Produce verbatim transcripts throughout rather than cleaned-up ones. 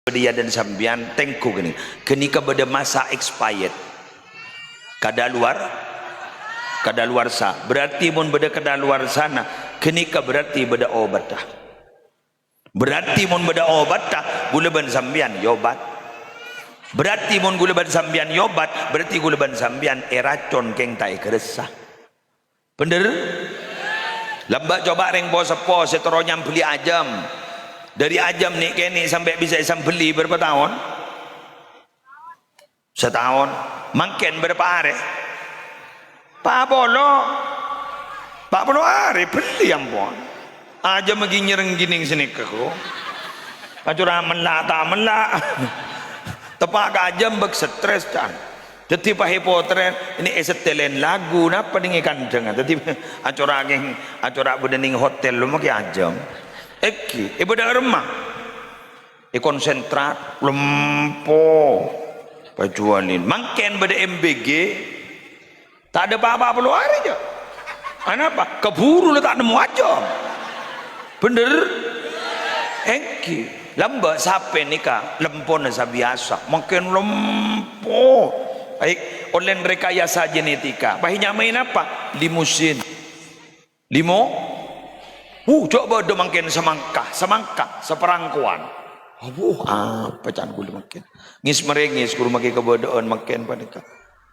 bâdâ è adâ'na sampèyan, tèngghu ghânèka. Ghânèka bâdâ masa expired. Kadaluar-, kadaluwarsa. Berarti mon bâdâ kadaluwarsana, ghânèka berarti bâdâ obhâddhâ. Berarti mon bâdâ obhâddhâ, ghulâ bân sampèyan èyobhât. Berarti mon ghulâ bân sampèyan èyobhât, berarti ghulâ bân sampèyan èracon kèng ta' èghârâssa. Bhender? Lambâ' coba rèng po-seppo sè terro nyambelli ajâm. Dâri ajâm nè'-kènè' sampè' bisa èsambelli bârâmpa taon? Sataon. Mangkèn bârâmpa arè? Pa' polo. Pa' polo arè belli ampon. Ajâm ghi' nyèrèng ghi' nèng sanèka, ko. Acora mella' ta' mella'. Teppa' ka ajâm bâk stres, can. Dhâddhi pahepotrèn, nè' èsettèlèn lagu, napa nèng è kandhângnga. Dhâddhi acora kèng, acora bâdâ nèng hotel, lo makè ajâm. Èngghi, è bâdâ remma. È konsentrat, lempo. Pajuwâlin. Mangkèn bâdâ M B G. Ta' adâ' pa-apa polo arè, jâ'. Anapa? Kabhuru la ta' nemmo ajâm. Bhender? Èngghi. Lambâ' sapè nèka lempona sabiyasa. Mangkèn lempo. Ai, ollè rekayasa genetika. Pas ènyamaè napa? Limusin. Limo? Uh, jâ' bâdâ mangkèn samangka, samangka, saparangkowan. Abu, apa can ghulâ mangkèn? Ngis-marèngis, ghuru makè kabâdâ'ân mangkèn panèka.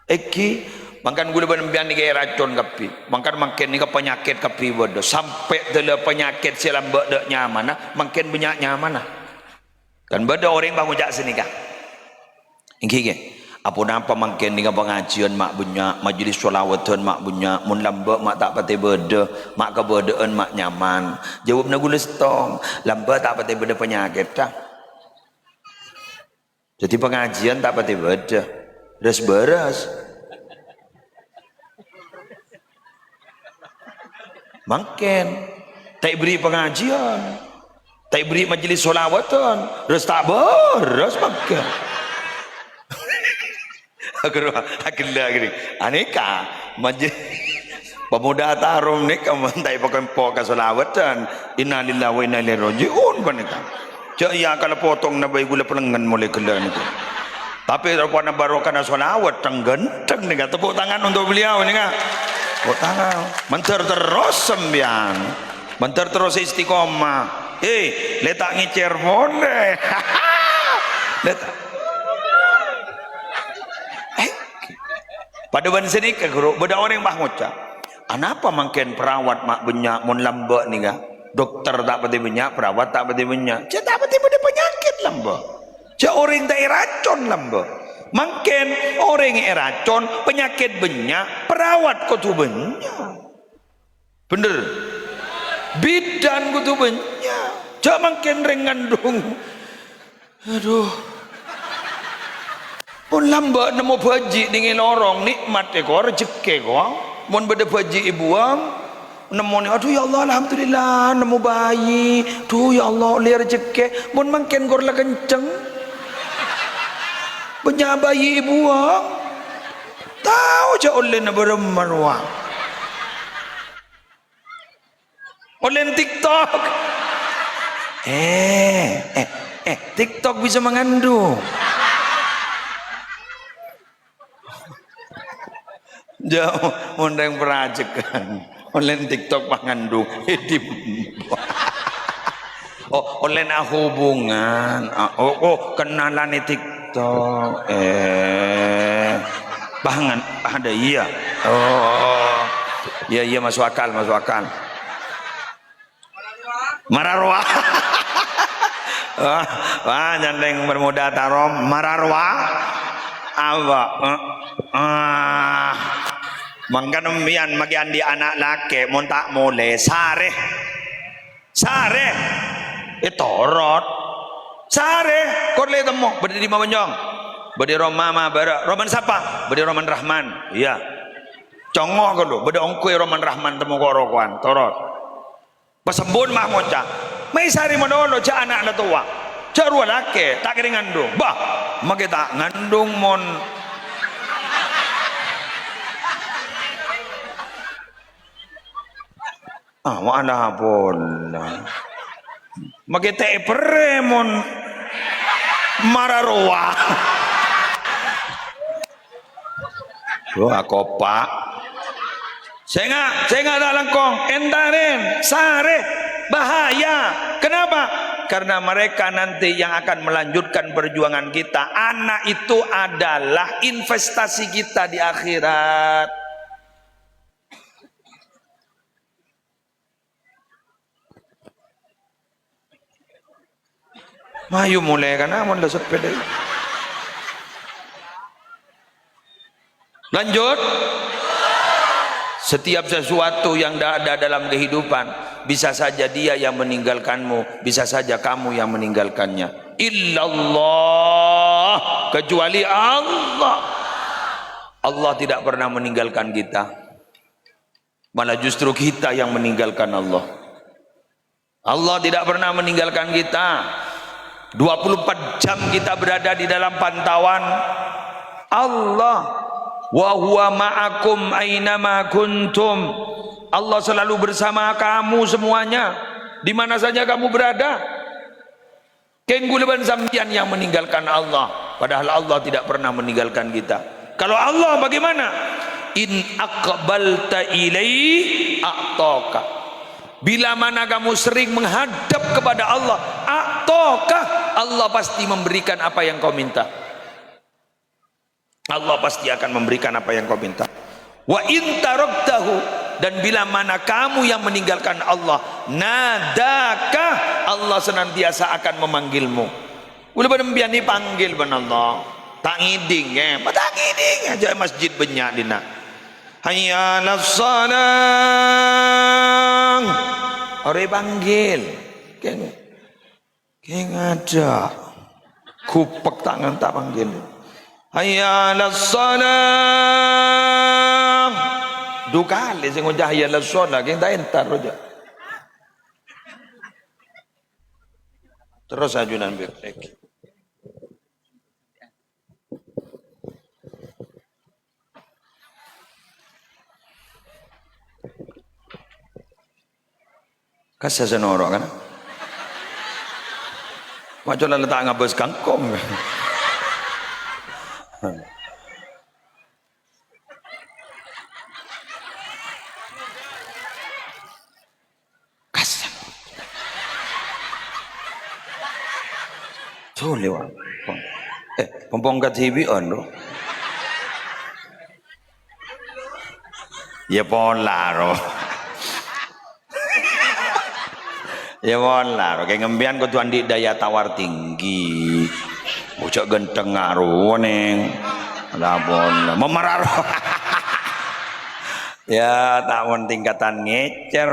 Èngghi, mangkana ghulâ bân sampèyan nèka èracon kabbhi. Mangkana mangkèn nèka panyakèt kabbhi bâdâ. Sampè' dâlâ panyakèt sè lambâ' dâ' nyamana, mangkèn bânnya' nyamana. Kan bâdâ orèng pangoca' sanèka. Èngghi, èngghi. Aponapa mangkèn nèka pangajiyân ma' bânnya', majelis sholawatan ma' bânnya', mon lambâ' ma' ta' patè bâdâ, ma' kabâdâ'ân ma' nyaman. Jâwâbbhâ ghulâ sèttong, lambâ' ta' patè bâdâ panyakèt, ta'? Dhâddhi pangajiyân ta' patè bâdâ. Rès-bârâs. Mangkèn. Ta' èberri' pangajiyân. Ta' èberri' majelis sholawatan. Rès ta' bârâs mangkèn. Aghâro, aghellâ' gini. Anèka. Maje-, pemuda Tarum nèka mon ta' èpakempo ka sholawatan. Innalillahi wa inna ilaihi raji'un panèka. Jâ' iyâ kala potongna bhâi ghulâ pelengngen molè ghellâ' nèko. Tapè rupana barokahna sholawat, dhâng-ghânḍhâng nèka. Tepuk tangan untuk beliau nèka. Tepuk tangan. Mandhâr terros sampèyan. Mandhâr terros istiqomah. Eh, lè' ta' ngècèr polè. Lè' ta-, eh. Padâ bân sanèka, ghuru, bâdâ orèng pas ngoca', "Anapa mangkèn perawat ma' bânnya' mon lambâ' nèka? Dokter ta' patè bânnya', perawat ta' patè bânnya'." Jâ' ta' patè bâdâ panyakèt lambâ'. Jâ' orèng ta' èracon lambâ'. Mangkèn orèng èracon, panyakèt bânnya', perawat kodhu bânnya'. Bhender? Bidan kodhu bânnya'. Jâ' mangkèn rèng ngandung. Adhu. Mon lambâ' nemmo bhâji' nèng è lorong, nè'mat è ko, rejhekkè ko. Mon bâdâ bhâji' èbuwâng, nemmona, "Adhu, ya Allah, alhamdulillah, nemmo bayi. Dhu, ya Allah, ollè rejhekkè." Mon mangkèn kor la kencèng. Bânnya' bayi èbuwâng. Tao jâ' ollèna bârâmma rowa. Ollèna TikTok. Eh, eh, eh, TikTok bisa mengandung. Jâ', mon rèng parajhekkèn. Ollèna TikTok pas ngandung. Eh, di-, oh, ollèna hubungan. Ah, oh, oh, kenalan è TikTok. Eh, pas ngan-, ada iya. Oh, iya, iya, masuk akal, masuk akal. Mara rowa. Wah, wah, nyandeng bermuda Tarum, mara rowa. Apa? Eh, ah. Mangkana sampèyan makè andi' ana' lakè, mon ta' molè, sarè. Sarè. Eh, torot. Sarè, kor lè' temmo, bâdâ è dimma, Bonjong? Bâdâ è Roma Mabara. Romana sapa? Bâdâ è Romana Rahman. Iyâ. Congo' ghâllu, bâdâ ongghuwâ è Romana Rahman temmo ko-rokowan. Torot. Pas sambhun ma' ngoca', "Maè sarè malolo, jâ' ana' la towa. Jâ' rowa lakè, ta' kèra ngandung." Bah, makè ta' ngandung mon. Ah, wa ala pola. Makè ta' èperrè mon. Mara rowa. Wah, kopak. Sènga', sènga' ta' langkong, èntarè, sarè, bahaya. Kenapa? Karena mereka nanti yang akan melanjutkan perjuangan kita. Anak itu adalah investasi kita di akhirat. Mayu molè kana mon la sepeda. Lanjut. Setiap sesuatu yang da-, ada dalam kehidupan, bisa saja dia yang meninggalkanmu, bisa saja kamu yang meninggalkannya. Illallah, kecuali Allah. Allah tidak pernah meninggalkan kita. Malah justru kita yang meninggalkan Allah. Allah tidak pernah meninggalkan kita. Dua puluh empat jam kita berada di dalam pantauan Allah. "Wa huwa ma'akum aina ma kuntum." Allah selalu bersama kamu semuanya, di mana saja kamu berada. Kèng kaulâ bân sampèyan yang meninggalkan Allah, padahal Allah tidak pernah meninggalkan kita. Kalau Allah bagaimana? "In aqbalta ilaihi a'taka." Bila mana kamu sering menghadap kepada Allah, "a'taka," Allah pasti memberikan apa yang kau minta. Allah pasti akan memberikan apa yang kau minta. "Wa in taraktahu," dan bila mana kamu yang meninggalkan Allah, "nadaka," Allah senantiasa akan memanggilmu. Kaulâ bân sampèyan èpanggil bân Allah. Ta' ngèdhing, ya. Ma' ta' ngèdhing aja masjid bânnya' dinna'. "Hayya 'alas shalah." Orèng èpanggil. Kèng Kèng ada. Gupek tangan ta' panggil. "Hayya 'alas shalah." Du kalè sè ngoca' "Hayya 'alas shalah," kèng ta' entar aja. Terus ajunan bir. Kassa' sè noro' kan? Maco la ta' ngabâs kangkong. Kassa'. Sole, wa. Eh, pompong kadhibi'ân, ro. Ya pola, ro. Ya pola, ro. Kèng sampèyan kodhu andi' daya tawar tinggi. Oja ghântengnga, ro, neng. La pola. Memerar. Ya, ta' mon tingkatan ngècèr.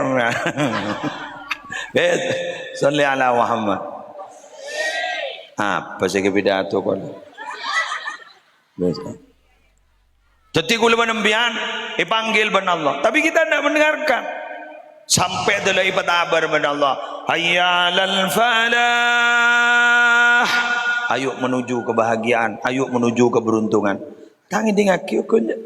Wis, sholli ala Muhammad. Apa sè pidato kon? Wis. Dhâddhi kaulâ bân sampèyan èpanggil bân Allah, tapi kita ndak mendengarkan. Sampè' dâlâ èpatabâr bân Allah, "Hayya 'alal falah." Ayo menuju kebahagiaan, ayo menuju keberuntungan. Ta' ngèdhingngaghi, oghâ, enjâ'.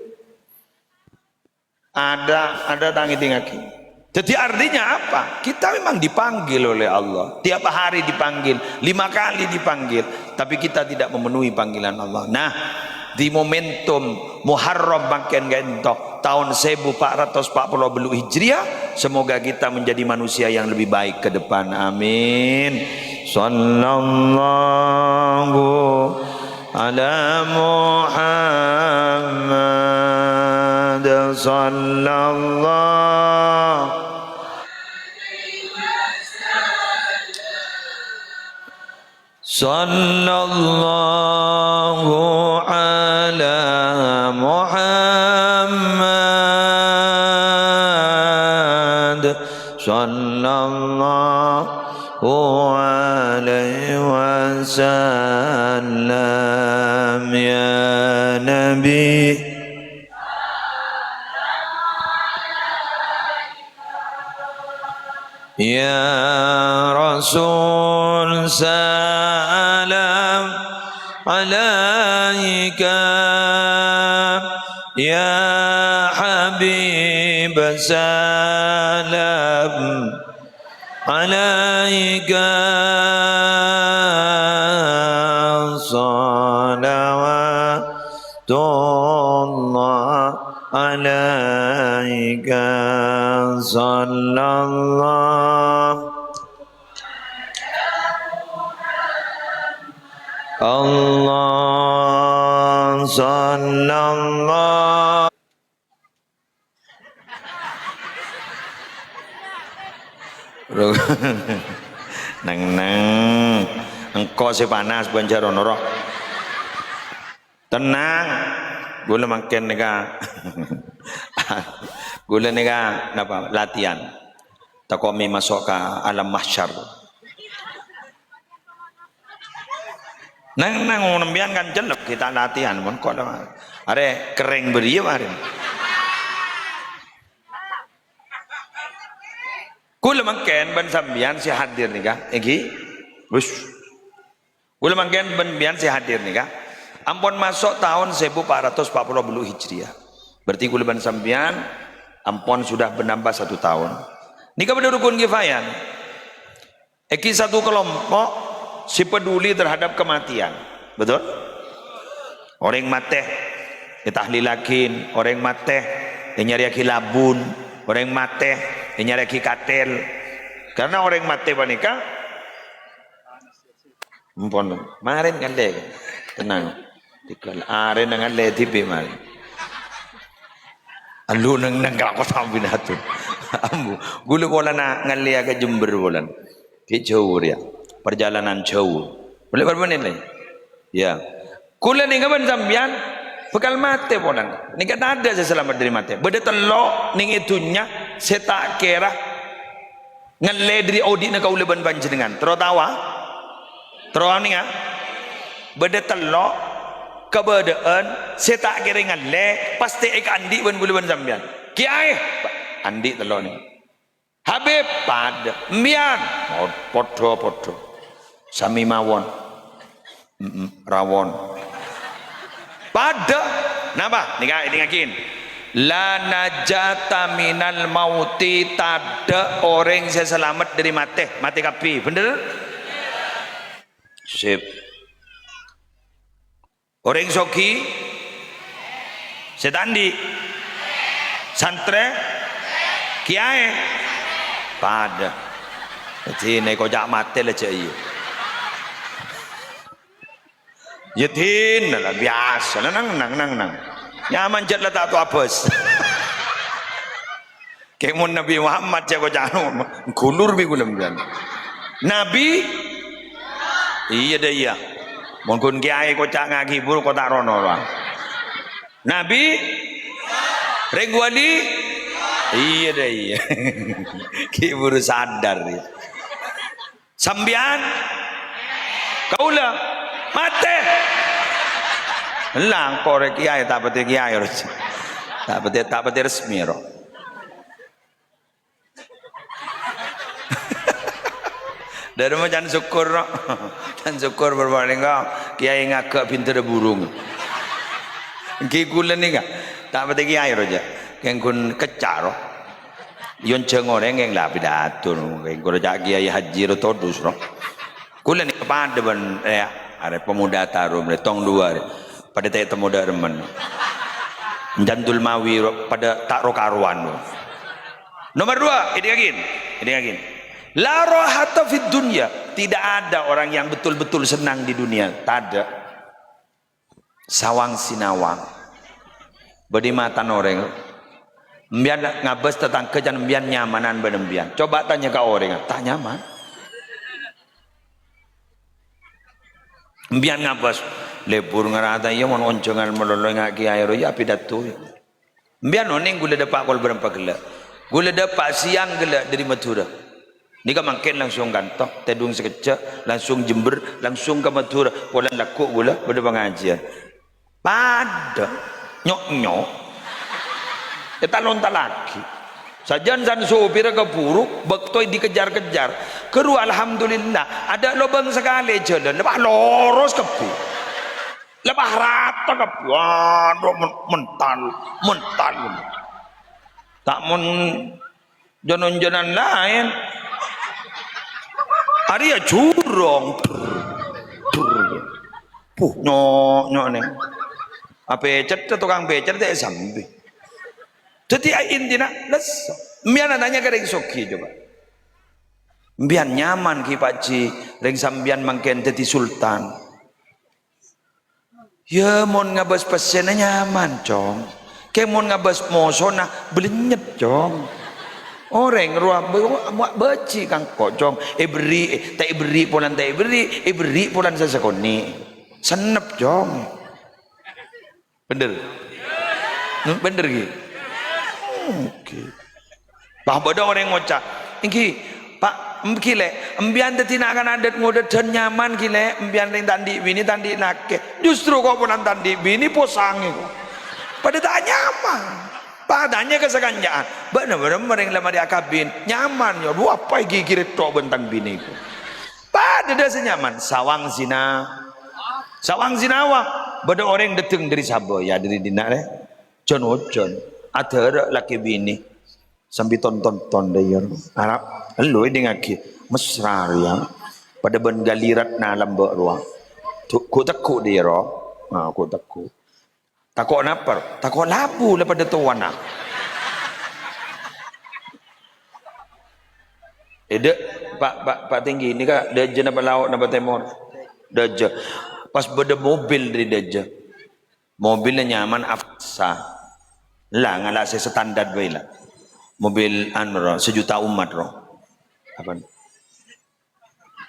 Ada, ada ta' ngèdhingngaghi. Jadi artinya apa? Kita memang dipanggil oleh Allah. Tiap hari dipanggil, lima kali dipanggil. Tapi kita tidak memenuhi panggilan Allah. Nah, di momentum Muharram mangkèn ka'ènto, taon sèbu pa' ratos pa' polo bâllu' Hijriah, semoga kita menjadi manusia yang lebih baik ke depan. Amin. Sallallahu ala Muhammad, sallallahu. Sallallahu ala Muhammad, sallallahu alaihi wasallam, ya Nabi. Ya Rasul, salam alaika. Ya Habib, salam alaika. Sallallahu alaika sallallahu. Allah sallallahu. Neng-neng. Engko' sè panas, bân jhâ' rono, ro. Tenang. Ghulâ mangkèn nèka. Ghulâ nèka napa? Latihan. Tako' mè' maso' ka alam mahsyar. Nang, nang, sampèyan kan cellep, kita latihan, mon kok la-, arè kerrèng bâriyâ marèn. Ghulâ mangkèn bân sampèyan sè hadir nèka, èngghi? Wis. Ghulâ mangkèn bân sampèyan sè hadir nèka, ampon maso' taon sèbu pa' ratos pa' polo bâllu' Hijriyah. Berarti ghulâ bân sampèyan ampon sudah bernambah satu tahun. Nèka bâdâ rukun kifayah. Èngghi satu kelompok sè peduli terhadap kematian. Betul? Orèng matè ètahlilaghi, orèng matè ènyarèyaghi labun, orèng matè ènyarèyaghi katèl. Karena orèng matè panèka, ampon, marèn ngallè. Tenang. Tiga arèna ngallè dhibi' marèn. Allu neng-neng kalako sampèyan atu. Ambu, ghulâ polana ngallèya ka Jember polana. Ghi' jhâu rèya. Perjalanan jhâu. Boleh berapa menit lagi? Ya. Ghulâ nèka bân sampèyan bhâkal matè polana. Nèka tadâ' sè salamet dâri matè. Bâdâ tello' nèng è dhunnya sè ta' kèra ngallè dâri odi'na kaulâ bân panjhennengngan. Terro taowa? Terro onènga? Bâdâ tello' kabâdâ'ân sè ta' kèra ngallè, pastè èkaandi' bân ghulâ bân sampèyan. Kèyaè, andi' tello' nèka. Habib, padâ. Sampèyan, pod-, podhâ-podhâ. Sami mawon. Mm-mm, rawon. Padâ. Napa? Nèka, èdingngaghi. La najata minal mauti, tadâ' orèng sè salamet dâri matè. Matè kabbhi, bhender? Sip. Orèng soghi, sè ta' andi', santrè, kèyaè, padâ. Dhâddhi nè koca' matè la jâ' iyâ. Yâ dhina la, biyasa la, nang, nang, nang, nang. Nyaman jhât la ta' to abâs. Kè mon Nabi Muhammad jhâ' koca' anu, ghulur bi' ghulem kan. Nabi? Iyâ dâ iyâ. Mon ghun kèyaè koca' ngaghi buru kota rono, Bang. Nabi? Rèng wali? Iyâ dâ iyâ. Ghi' buru sadar, yâ. Sampèyan? Kaulâ? Matè. Ella, engko' rè kèyaè, ta' patè kèyaè, ro. Ta' patè, ta' patè resmi, ro. Dâremma can sokkor, ro. Can sokkor, bârâmma nèka kèyaè ngaghâ' bhindhârâ burung. Ghi' ghulâ nèka. Ta' patè kèyaè, ro, jhâ'. Kèng ghun kècca', ro. Yonjhâng orèng kèng la pidato, kèng ghun ca' Kèyaè Haji ro todus, ro. Ghulâ nèka padâ bân, eh, arè pemuda Tarum rè, tong duwâ rè. Padâ ta' ètemmo dâremma. Jandul Mawi ro, padâ ta' ro-karowan, ro. Nomor dua, èdingngaghi, èdingngaghi. La rahata fid dunya. Tidak ada orang yang betul-betul senang di dunia. Tadâ'. Sawang sinawang. Bâdâ matan orèng. Sampèyan ngabâs tatangghâ can sampèyan nyamanan bân sampèyan. Coba tanya ka orèng, ta' nyaman. Sampèyan ngabâs, lebur ngarata iyâ mon onjhângan malolo nga' kèyaè ro iyâ apidato. Sampèyan onèng ghulâ dâpa' kol bârâmpa ghellâ'. Ghulâ dâpa' sèyang ghellâ' dâri Madhurâ. Nèka mangkèn langsung kanto, tèdung sakejjhâ', langsung Jember, langsung ka Madhurâ. Polana lagghu' ghulâ bâdâ pangajiyân. Padâ, nyo'-nyo'. Ètalon-talaghi. Sajân san sopirra kabhuru, bâkto dikejar-kejar. Ghâru alhamdulillah, adâ' lobâng sakalè jhâlân, wah, loros kabbhi. Lebah rata kabbhi. Waduh, men-, mental, mental. Ta' mon jhân-onjhânan laèn. Arèya jurong. Brr, brr. Puh, nyo'-nyo' nè. Apècèt, tokang pècèt ta' èsambi. Dhâddhi, a, intina, lesso. Empèyan atanya ka rèng soghi, coba. Empèyan nyaman, ghi, Pak Ji, rèng sampèyan mangkèn dhâddhi sultan. Yâ, mon ngabâs pèssèna nyaman, Cong. Kèng mon ngabâs mosona, blennyet, Cong. Orèng rowa bâ-, ma-, bâji' ka engko', Cong. Èberri', ta' èberri' polana ta' èberri', èberri' polana sè sakonè'. Sennep, Cong. Bhender? Hmm, bhender, ghi? Oke. Pas bâdâ orèng ngoca', "Èngghi, Pak, èngghi, Lè', empèyan dhâddhi na'-, kan adât ngodâdhân nyaman, ghi, Lè', empèyan rèng ta' andi' binè, ta' andi' lakè." Justru kok polana ta' andi' binè, posangè kok. Padâ ta' nyaman. Pas atanya ka sakanca'an, "Bâ'na bârâmma rèng la marè akabin?" "Nyaman, yâ." "Lu apa ghi-, ghi rètto' bân tang binè kok." Padâ dâ' sè nyaman, sawang zina. Sawang zina, wa. Bâdâ orèng dâteng dâri Sabâ, yâ, dâri dinna', rè. Jân-ojân, adârâ' lakè binè. Sambi ton-tonton dâ' iyâ. Arapa? Ello èdingngaghi. Mesra rèya. Padâ bân Ghali Ratna lambâ' rowa. Ghu-, ghu'-tegghu' dâ' iyâ, ro. Nah, ghu'-tegghu'. Tako' napa, ro? Tako' labu la padâ towana. Èdâ', Pa', Pa', Pa' Tèngghi, nèka dâjâ napa lao' napa tèmor? Dâjâ. Pas bâdâ mobil dâri dâjâ. Mobilla nyaman Avanza. La, ngala' sè standar bhâi la. Mobil anu, ro, sejuta umat, ro. Apa?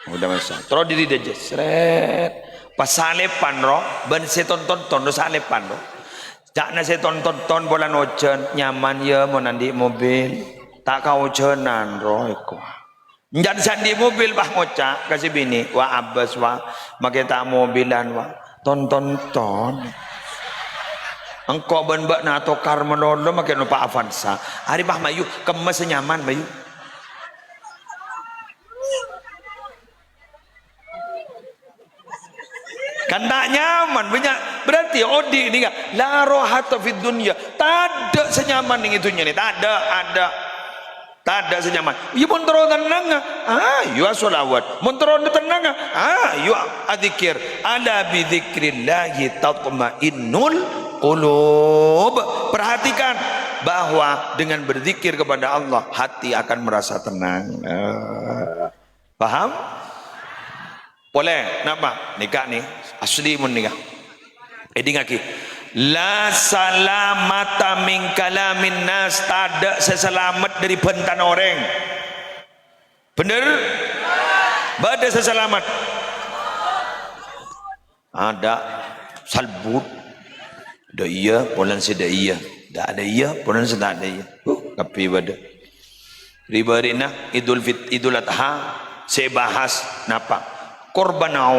Udah masa. Terro dâri dâjâ, srèt. Pas salèpan, ro, bân sè ton-tonton, ro, salèpan, ro. Ca'na sè ton-tonton polana ojhân, "Nyaman, yâ, mon andi' mobil. Ta' kaojhânan, ro, èko." Enjâ' sè andi' mobil, pas ngoca' ka sè binè, "Wa, abâs, wa. Makè ta' mobilan, wa. Ton-tonton. Engko' bân bâ'na atokar malolo makè nompa' Avanza. Arè, pas mayu, kemma sè nyaman, mayu." Kan ta' nyaman, bânnya'. Berarti odi' nèka, la rohata fid dunya. Tadâ' sè nyaman neng è dhunnya nè. Tadâ', adâ'. Tadâ' sè nyaman. Iyâ, mon terro tennang, ayo asolawat. Mon terro tennang, ayo adzikir. "Ala bi dzikrillahi tatmainnul qulub." Perhatikan bahwa dengan berzikir kepada Allah, hati akan merasa tenang. Nah. Paham? Polè, napa? Nèka nè, asli mon nèka. Èdingngaghi. "La salamata min kalamin nas," tadâ' sè salamet dâri bhântana orèng. Bhender? Bâdâ sè salamet? Adâ', salbut. Dâ' iyâ, polana sè dâ' iyâ. Dâ', dâ' iyâ, polana sè ta' dâ' iyâ. Huh, kabbhi bâdâ. Ri-bâri'na Idul Fit-, Idul Adha, sè èbahas napa? Korbhânna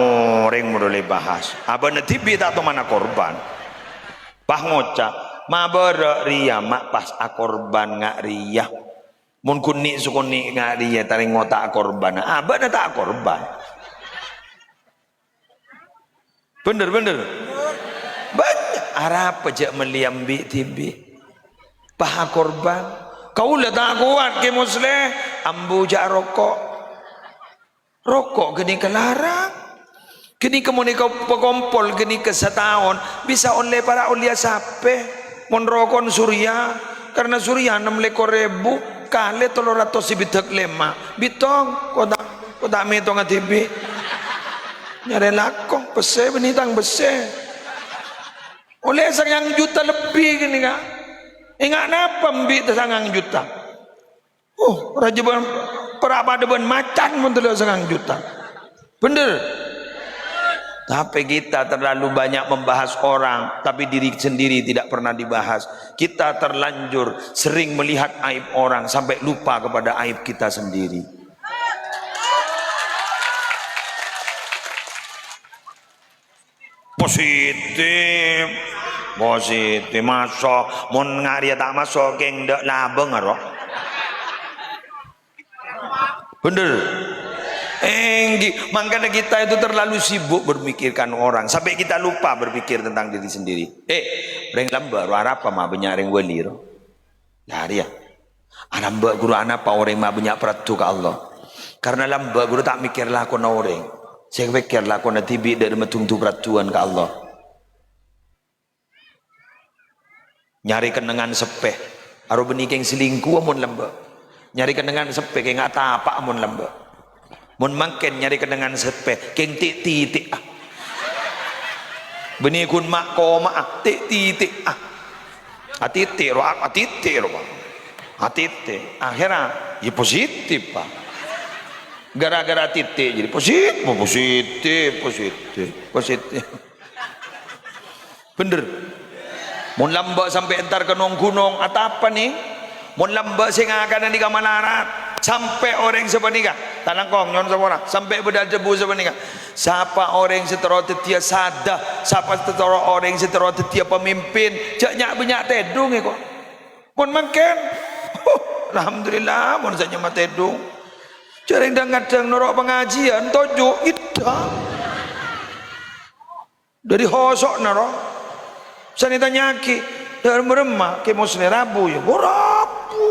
orèng mon la èbahas. Abâ'na dhibi' ta' tomana korbhân. Pas ngoca', "Ma' bârâ' rèya, ma' pas akorbhân nga' rèya." Mon ghun nè'-sakonè' nga' rèya, tarèng ngoca' akorbhân. Abâ'na ta' akorbhân. Bhender, bhender. Bânnya'. Arapa jhâ' mellèya embi' dhibi'? Pas akorbhân. Kaulâ ta' kowat, Kè Musleh. Ambu jhâ' roko'. Roko' ghânèka larang. Ghânèka mon èko-, pakompol ghânèka sataon, bisa ollè para' ollèya sapè. Mon roko'na Surya, karna Surya ennem lèkor èbu, kalè tello ratos sè bidhâk lèma'. Bitong, ko' ta', ko' ta' mètonga dhibi'. Nyarè lako, pèssè bânnè tang pèssè. Ollè sangang juta lebbi ghânèka. Enga' napa embi' ta' sangang juta? Oh, rajâ bân, para' padâ bân macan mon tello sangang juta. Bhender? Tapi kita terlalu banyak membahas orang, tapi diri sendiri tidak pernah dibahas. Kita terlanjur sering melihat aib orang sampai lupa kepada aib kita sendiri. Positif. Positif. Maso', mon nga' rèya ta' maso', kèng dâ' labâng, aro. Bhender? Èngghi, makanya kita itu terlalu sibuk memikirkan orang, sampai kita lupa berpikir tentang diri sendiri. Eh, rèng lambâ' ro, arapa ma' bânnya' rèng wali ro? Lah, rèya. Alambâ' ghuru anapa orèng ma' bânnya' paraddhu ka Allah? Karna lambâ' ghuru ta' mèkkèr lakona orèng. Sè èpèkkèr lakona dhibi' dâri maddhung du-paraddhuwân ka Allah. Nyarè kennengngan seppè. Aro bânnè kèng selingkuh mon lambâ'. Nyarè kennengngan seppè kèng atapa'a mon lambâ'. Mon mangkèn nyarè kennengngan seppè kèng ti'-titi'a. Bânnè ghun ma'-koma'a ti'-titi'a. Atiti' ro, atiti' ro, Pak. Atiti'. Akhirnya, ya positif, Pak. Gara-gara titi' jadi positif, positif, positif, positif. Bhender. Mon lambâ' sampè' entar ka nong-ghunong, atapa nè? Mon lambâ' sè ngakana nèka malarat, sampè' orèng sapanèka. Ta' langkong, nyo'on sapora, sampè' bâdâ adhâbu sapanèka. Sapa orèng sè terro dhâddhiyâ sada, sapa sè terro orèng sè terro dhâddhiyâ pamimpin, jhâ' nya'-bânnya' tèdhungè, ko'. Mon mangkèn, huh, alhamdulillah, mon sè nyama tèdhung. Jhâ' rèng dhâng-ngaddhâng noro' pangajiân, toju', ngèddhâ. Dâri hoso'na, ro. Sanè tanya'aghi, "Dâ' remma Kè Musleh rabu, ya?" "Oh, rabu."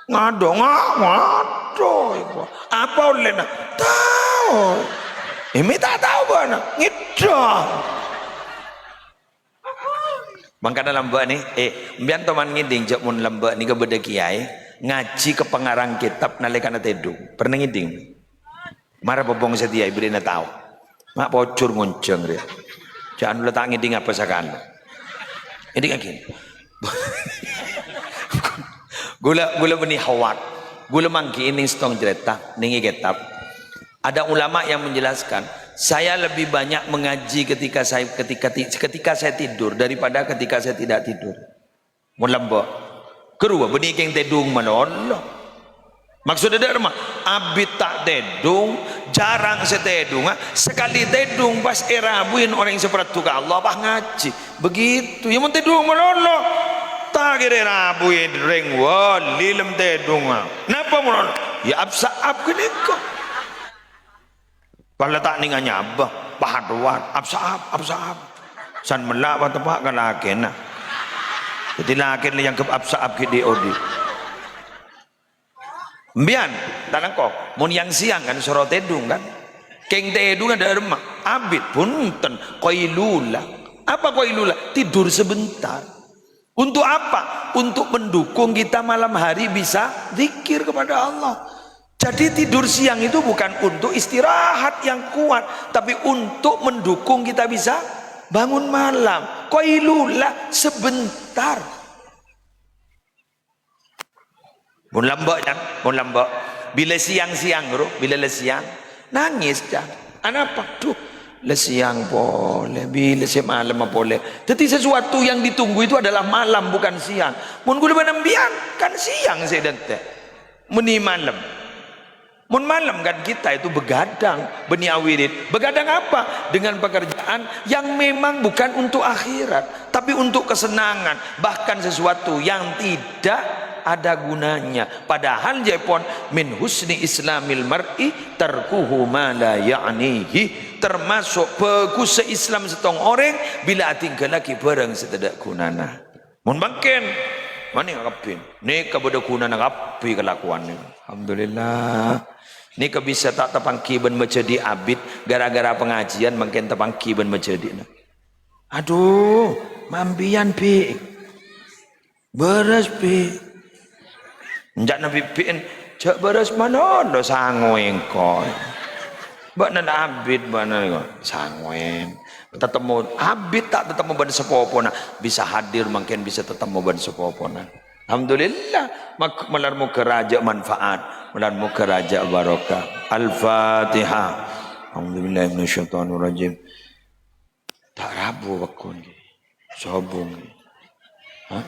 "Ngadhâ', nga-, ngadhâ', ya, apa ollèna?" "Tao." "Eh, mè' ta' tao bâ'na?" "Ngèddhâ." Mangkana lambâ' nè, eh, empèyan toman ngèdhing jhâ' mon lambâ' nèka bâdâ kèyaè ngajhi ka pangarang kètab nalèkana tèdhung. Pernah ngèdhing? Mara bhubhung satèya èberri'na tao. Ma' pojhur ngonjhâng rèya. Jhâ' anu la ta' ngèdhing apa sakalè. Ngèdhingaghi. Ghulâ, ghulâ bânnè hawat. Ghulâ mangghi'i nèng sèttong carèta, nèng è kètab. Ada ulama yang menjelaskan, "Saya lebih banyak mengaji ketika saya, ketika ti-, ketika saya tidur daripada ketika saya tidak tidur." Mon lambâ'. Ghâruwa bânnè kèng tèdhung malolo. Maksodda dâ' remma, abit ta' tèdhung, jhârâng sè tèdhunga, sakalè tèdhung pas èrabuin orèng sè paraddhu ka Allah, pas ngajhi. Begitu. Ya mon tèdhung malolo, ta' kèra èrabuin rèng wali lem tèdhunga. Napa malolo? Ya ap-sa'ap ghânèka. Pala ta' nèng anyabâ, pahaduan, ap-sa'ap, ap-sa'ap. San mella' pateppa' ka lakèna. Dhâddhi lakèna èangghep ap-sa'ap ghi' dhi'-odhi'. Empèyan, ta' langkong. Mon yang siang kan soro tèdhung kan. Kèng tèdhunga dâ' remma. Abit, bhunten, qailula. Apa qailula? Tidur sebentar. Untuk apa? Untuk mendukung kita malam hari bisa zikir kepada Allah. Jadi tidur siang itu bukan untuk istirahat yang kuat, tapi untuk mendukung kita bisa bangun malam. Qailula sebentar. Mon lambâ', Cang, mon lambâ'. Bilâ siang-siang, Bro, bilâ la siang, nangès, Cang. Anapa? Duh, la siang polè, bilâ sè malem polè. Jadi sesuatu yang ditunggu itu adalah malam, bukan siang. Mon ghulâ bân empèyan, kan siang sè èdântè'. Mènè malem. Mon malem kan kita itu begadang, bânnè awirid. Begadang apa? Dengan pekerjaan yang memang bukan untuk akhirat, tapi untuk kesenangan, bahkan sesuatu yang tidak ada gunanya. Padahal jârèya pon, "Min husni islamil mar'i tarkuhu ma la ya'nihi." Termasuk bhâghussa Islam sèttong orèng bilâ adhingghâllaghi bhârâng sè tadâ' ghunana. Mon mangkèn, manè kabbhi. Nèka bâdâ ghunana kabbhi kalakowan nèka. Alhamdulillah. Nèka bisa ta' tapangghi bân majhâdhi' abit gara-gara pangajiân mangkèn tapangghi bân majhâdhi'na. Adhu, ma' empèyan, Bi'. Bârâs, Bi'. Ènjâ'na bi'-bi'en, jhâ' bârâs malolo sangowè engko'. Bâ'na la abit, bâ'na la sangowè. Tatemmo, abit ta' tatemmo bân sapopona, bisa hadir mangkèn bisa tatemmo bân sapopona. Alhamdulillah, mag-, malar moghâ rajâ manfaat, malar moghâ rajâ barokah. Al-Fatihah. A'udzubillahi minasyaitonirrajim. Ta' rabu pagghun ghi. Sobung ghi. Hah?